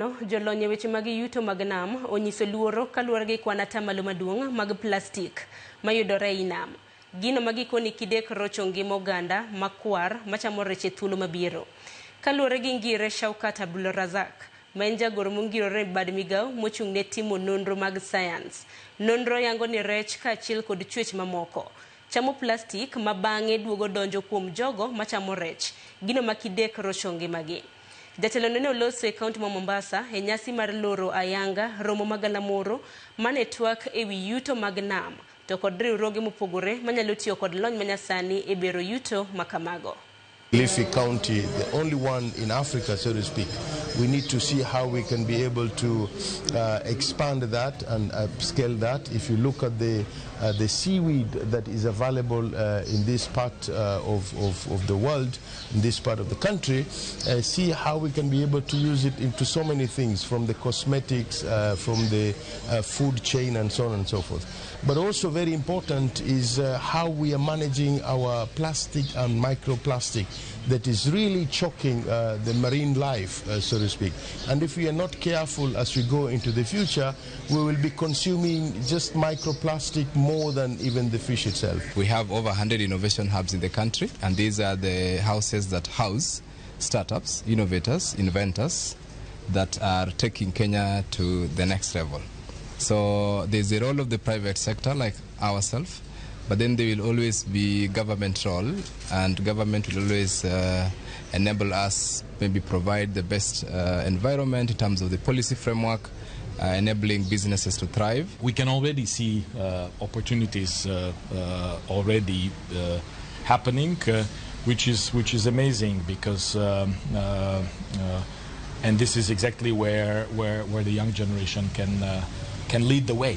Jolony e weche mag yuto mag nam onyiso luoro kaluwore gi kwan atamalo maduong' mag plastik mayudore ei nam. Gino ma gikoni kidek rocho ngima oganda makwar machamo rech e thuolo mabiro. Kaluwore gi Ngire Shaukat Abdulrazak, ma en jagoro mongirore e bad migao mochung' ne timo nonro mag sayans. Nonro yango ni rech kaachiel kod chwech mamoko chamo plastik ma bang'e duogo donjo kuom jogo machamo rech, gino ma kidek rocho ngimagi. Jatelo nene oloso e kaunti ma Mombasa e nyasi mar loro ayanga romo ma galamoro mane twak ewi yuto mag nam to kod riwruoge mopogore manyalo tiyo kod lony manyasani e bero yuto makamago. Kilifi County, the only one in Africa, so to speak. We need to see how we can be able to expand that and upscale that. If you look at the seaweed that is available in this part of the world, in this part of the country, see how we can be able to use it into so many things, from the cosmetics, from the food chain, and so on and so forth. But also very important is how we are managing our plastic and microplastic that is really choking the marine life, so to speak. And if we are not careful as we go into the future, we will be consuming just microplastic more than even the fish itself. We have over 100 innovation hubs in the country, and these are the houses that house startups, innovators, inventors that are taking Kenya to the next level. So there's the role of the private sector, like ourselves, but then there will always be government role, and government will always enable us, maybe provide the best environment in terms of the policy framework, enabling businesses to thrive. We can already see opportunities already happening, which is amazing because and this is exactly where the young generation can lead the way.